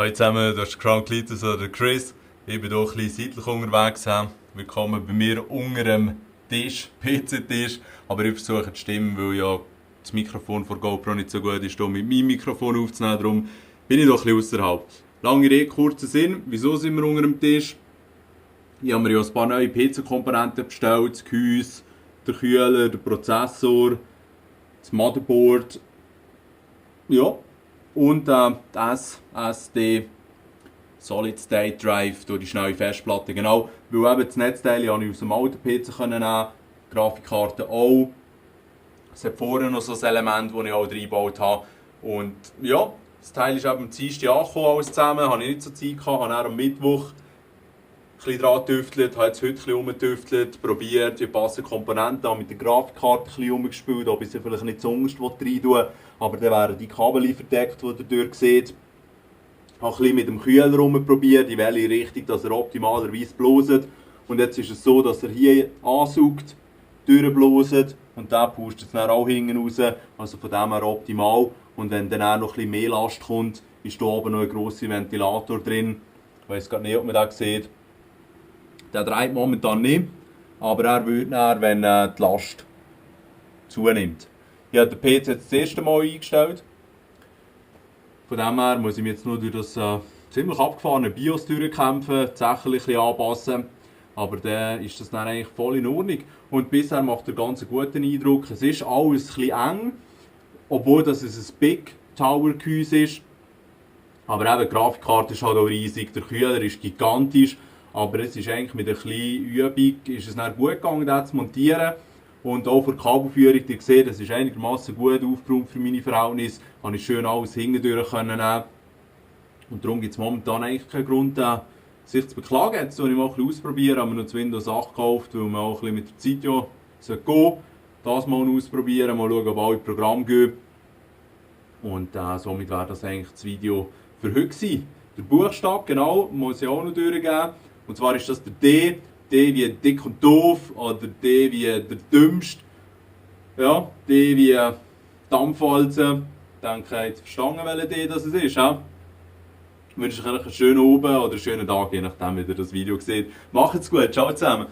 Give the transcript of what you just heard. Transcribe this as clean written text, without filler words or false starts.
Hallo zusammen, das ist Kranklitus oder Chris. Ich bin hier ein bisschen seitlich unterwegs. Willkommen bei mir unter dem Tisch, PC-Tisch. Aber ich versuche die Stimme, weil ja das Mikrofon von GoPro nicht so gut ist, hier mit meinem Mikrofon aufzunehmen. Darum bin ich doch ein bisschen außerhalb. Lange Rede, kurzer Sinn. Wieso sind wir unter dem Tisch? Ich habe mir ja ein paar neue PC-Komponenten bestellt. Das Gehäuse, der Kühler, der Prozessor, das Motherboard. Ja. Und die SSD Solid State Drive durch die schnelle Festplatte. Genau, weil eben das Netzteil habe ich aus dem alten PC nehmen, die Grafikkarte auch. Es hat vorne noch so ein Element, das ich auch reingebaut habe. Und ja, das Teil ist eben am Dienstag angekommen, alles zusammen. Habe ich nicht so Zeit gehabt, habe dann am Mittwoch ein bisschen dran getüftelt, habe jetzt heute ein bisschen rumgetüftelt, probiert, die passenden Komponenten, habe mit der Grafikkarte ein bisschen rumgespielt, ob ich sie vielleicht nicht zuunterst rein tun, aber dann wären die Kabel verdeckt, die ihr durch seht. Ich habe ein bisschen mit dem Kühler rumprobiert, in welche Richtung dass er optimalerweise bläst. Und jetzt ist es so, dass er hier ansaugt, durchbläst und der pustet es dann auch hinten raus, also von dem her optimal. Und wenn dann auch noch ein bisschen mehr Last kommt, ist hier oben noch ein grosser Ventilator drin. Ich weiss gar nicht, ob man das sieht. Der dreht momentan nicht, aber er wird dann, wenn die Last zunimmt. Ich habe den PC jetzt das erste Mal eingestellt. Von dem her muss ich mich jetzt nur durch das ziemlich abgefahrene BIOS durchkämpfen, die Sachen ein bisschen anpassen. Aber dann ist das dann eigentlich voll in Ordnung. Und bisher macht er ganz einen guten Eindruck. Es ist alles ein bisschen eng, obwohl das ein Big Tower Gehäuse ist. Aber eben, die Grafikkarte ist halt auch riesig, der Kühler ist gigantisch. Aber es ist eigentlich mit ein bisschen Übung ist es dann gut gegangen, das zu montieren. Und auch für die Kabelführung, ihr seht, es ist einigermaßen gut aufgeräumt für meine Verhältnisse. Habe ich schön alles hintendurch nehmen. Und darum gibt es momentan eigentlich keinen Grund, sich zu beklagen. Jetzt soll ich mal ein bisschen ausprobieren, haben wir noch das Windows 8 gekauft, weil wir auch ein bisschen mit der Zeit ja gehen. Das mal ausprobieren, mal schauen, ob alle Programme gehen. Und somit wäre das eigentlich das Video für heute gewesen. Der Buchstabe, genau, muss ich auch noch durchgeben. Und zwar ist das der D. D wie dick und doof oder D wie der dümmste. Ja, D wie Dampfwalze. Ich denke, ihr habt verstanden, welcher D das ist. Ja? Ich wünsche euch einen schönen Abend oder einen schönen Tag, je nachdem, wie ihr das Video seht. Macht's gut, ciao zusammen.